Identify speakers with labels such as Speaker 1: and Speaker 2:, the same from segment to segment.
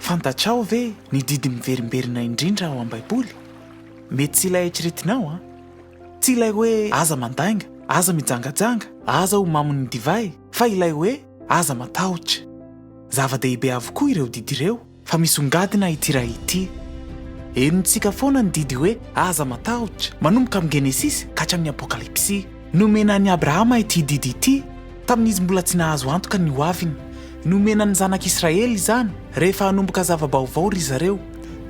Speaker 1: Fantatrao ve ny didy miverimberina indrindra ao am-Baiboly? Mety tsy ilay eritreretinao an! Tsy ilay hoe aza mandainga, aza mijangajanga, aza ho mamon'ny divay, fa ilay hoe aza matahotra. Zava-dehibe avokoa ireo didy ireo, fa misongadina ity iray ity. Henontsika foana ny didy hoe aza matahotra, manomboka amin'ny Genesisy ka hatramin'ny Apokalypsy. Nomena an'i Abrahama ity didy ity tamin'izy mbola tsy nahazo antoka ny hoaviny. Nomena ny zanak'Israely izany rehefa hanomboka zava-baovao ry zareo.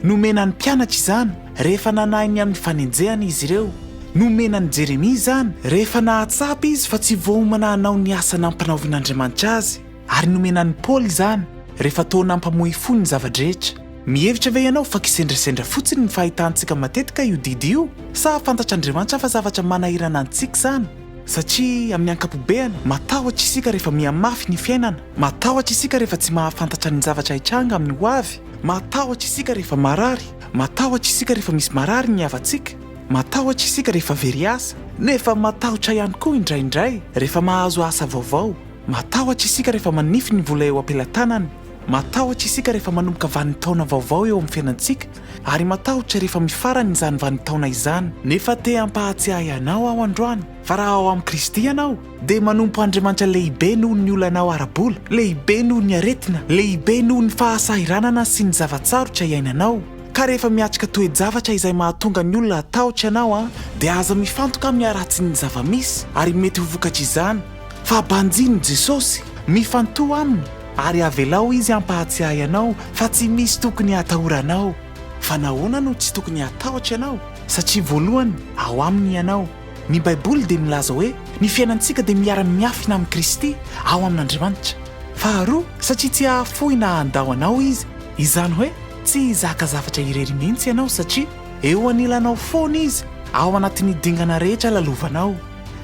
Speaker 1: Nomena ny mpianatra izany rehefa nanahy ny amin'ny fanenjehana izy ireo. Nomena an'i Jeremia izany rehefa nahatsapa izy fa tsy voaomana hanao ny asa nampanaovin'Andriamanitra azy. Ary nomena an'i Paoly izany rehefa toa nampamoy fo ny zava-drehetra. Mihevitra ve ianao fa kisendrasendra fotsiny ny fahitantsika matetika io didy io? Sa fantatr'Andriamanitra fa zavatra manahirana antsika izany? Satria amin'ny ankapobeany, matahotra isika rehefa mihamafy ny fiainana, matahotra isika rehefa tsy mahafantatra ny zavatra hitranga amin'ny hoavy, matahotra isika rehefa marary, matahotra isika rehefa misy marary ny havantsika, matahotra isika rehefa very asa, nefa matahotra ihany koa indraindray rehefa mahazo asa vaovao. Matahotra isika rehefa manify ny vola eo am-pelatanana. Matahotra isika rehefa manomboka vanin-taona vaovao eo amin'ny fiainantsika, ary matahotra rehefa mifarana izany vanin-taona izany. Nefa te hampahatsiahy anao aho androany fa raha ao amin'i Kristy ianao, dia manompo Andriamanitra lehibe noho ny olanao ara-bola, lehibe noho ny aretina, lehibe noho ny fahasahiranana sy ny zava-tsarotra iainanao. Ka rehefa miatrika toe-javatra izay mahatonga ny olona hatahotra ianao, dia aza mifantoka amin'ny haratsin'ny zava-misy ary mety ho vokatr'izany. Fa banjino Jesosy, mifantoha Aminy ary avelao Izy hampahatsiahy anao fa tsy misy tokony hatahoranao. Fa nahoana no tsy tokony hatahotra ianao? Satria voalohany, ao Aminy ianao. Ny Baiboly dia milaza hoe ny fiainantsika dia miara-miafina amin'i Kristy ao amin'Andriamanitra. Faharoa, satria tsy hahafoy na handao anao Izy. Izany hoe tsy hizaka zavatra irery mihitsy ianao satria eo anilanao foana Izy ao anatin'ny dingana rehetra lalovanao.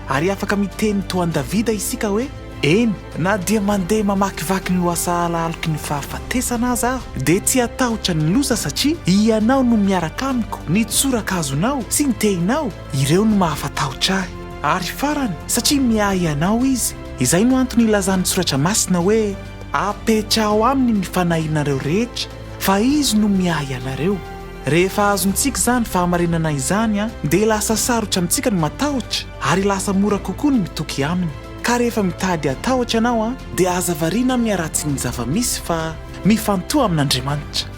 Speaker 1: Ary afaka miteny toa an'i Davida isika hoe, Eny, na dia mandeha mamakivaky ny lohasahala aloky ny fahafatesana aza aho, dia tsy hatahotra ny loza satria Ianao no miaraka amiko, ny tsorakazonao sy ny tehinao, ireo no mahafatahotra ahy. Ary farany, satria miahy anao Izy. Izay no antony ilazan'ny Soratra Masina hoe, Apetraho aminy ny fanahinareo rehetra, fa Izy no miahy anareo. Rehefa azontsika izany fahamarinana izany dia lasa sarotra amintsika ny matahotra ary lasa mora kokoa ny mitoky Aminy. Ka rehefa mitady hatahotra ianao dia aza variana amin'ny haratsin'ny zava-misy fa mifantoha amin'Andriamanitra.